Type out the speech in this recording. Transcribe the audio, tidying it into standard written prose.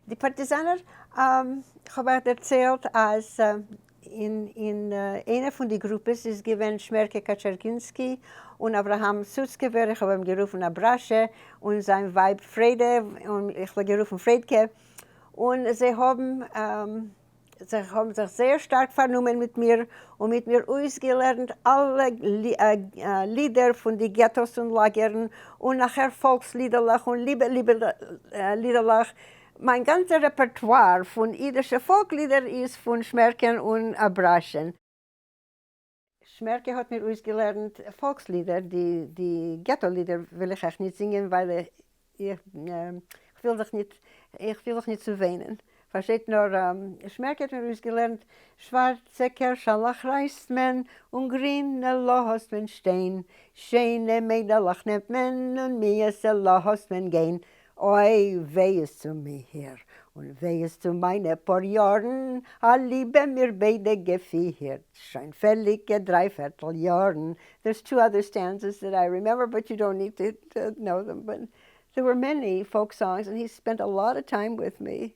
די פארטיזאנער, כ'האב אייך דערציילט אז אין אין איינע פון די גרופעס איז געווען שמערקע קאטשערגינסקי און אברהם סוצקעווער, איך האב אים גערופן אבראשע, און זיין ווייב פריידע, און איך פלעג איר רופן פריידקע, און זיי האבן זיי האבן זיך זייער שטארק פארנומען מיט מיר און מיט מיר אויסגעלערנט אלע לידער פון די געטאס און לאגערן, און נאכער פאלקס לידעלעך און ליבע ליבע לידעלעך. מיין גאנצע רעפערטואר פון אידישע פאלק לידער איז פון שמערקען און אבראשען. שמערקע האט מיר אויסגעלערנט פאלקס לידער, די די געטא לידער וויל איך אייך ניט זינגען ווייל איך וויל זיך ניט איך וויל זיך ניט צואוויינען, פארשטייט נאר שמערקע האט מיר אויסגעלערנט שווארצע קערשעלעך רייסט מען און גרינע לאזט מען שטיין, שיינע מיידלעך נעמט מען און מיאוסע לאזט מען גיין, אוי וויי איז צו מיר און וויי איז צו מיינע פאר יארן, א ליבע מיר ביידע געפירט שוין פעליגע דרייפערטל יארן, there's two other stanzas that I remember but you don't need to know them but there were many folk songs and he spent a lot of time with me.